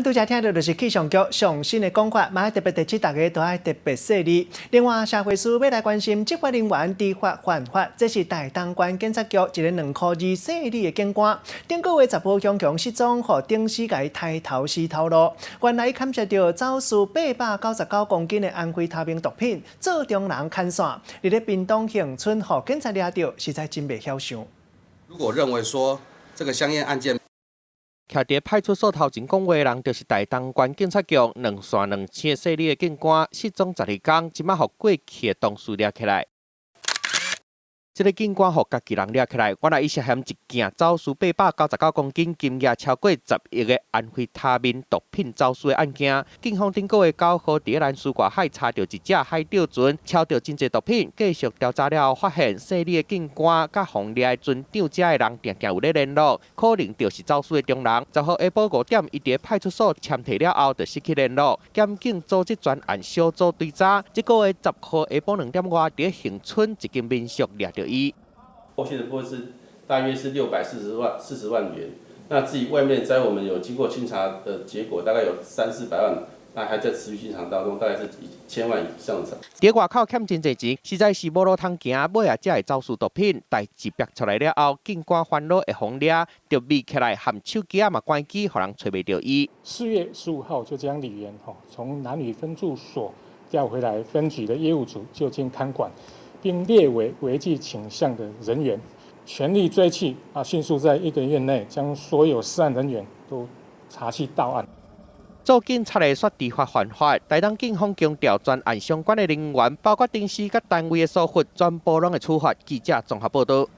拄才聽著就是氣象局上新的講法，嘛特別提醒大家都愛特別細膩。另外，社會司欲來關心執法人員知法犯法，這是台東縣警察局一个2箍2姓李的警官，頂個月10號強強失蹤，予頂司共伊刣頭死頭路。原來牽涉著走私899公斤的安非他命毒品，做中人牽線，佇咧屏東恆春予警察掠著，實在真袂曉想。如果認為說這個香菸案件，徛佇派出所頭前講話的人，就是台東縣警察局兩線兩星姓李的警官，失蹤12工，這馬予過去的同事掠起來。這个警官予家己人掠起來，原來伊涉嫌一件走私899公斤、金額超過10億的安非他命毒品走私的案件。警方頂個月9號佇蘭嶼外海查著一隻海釣船，抄著真濟毒品。繼續調查了後，發現姓李的警官佮予掠的船長遮的人定定有咧聯絡，可能就是走私的中人。10號下晡5點，伊佇派出所簽提了後，就失去聯絡。檢警組織專案小組追查，這個月10號下晡2點外，佇恆春一間民宿掠著伊。獲取的部分是大約是640萬40萬元。那至於外面在我們有經過清查的結果，大概有三四百萬，那還在持續清查當中，大概是一千萬以上。佇外口欠真濟錢，實在是無路通行，尾仔才會走私毒品。代誌爆出來了後，警官煩惱會予掠，就匿起來，含手機仔嘛關機，予人揣袂著伊。4月15號就將李元吼從蘭嶼分駐所調回來分局的業務組就近看管，並列為違紀傾向的人員，全力追緝啊！迅速在一個月內將所有涉案人員都查緝到案。做警察的煞知法犯法，台東警方強調，專案相關的人員，包括頂司佮單位的疏忽，全部攏會處罰。記者綜合報導。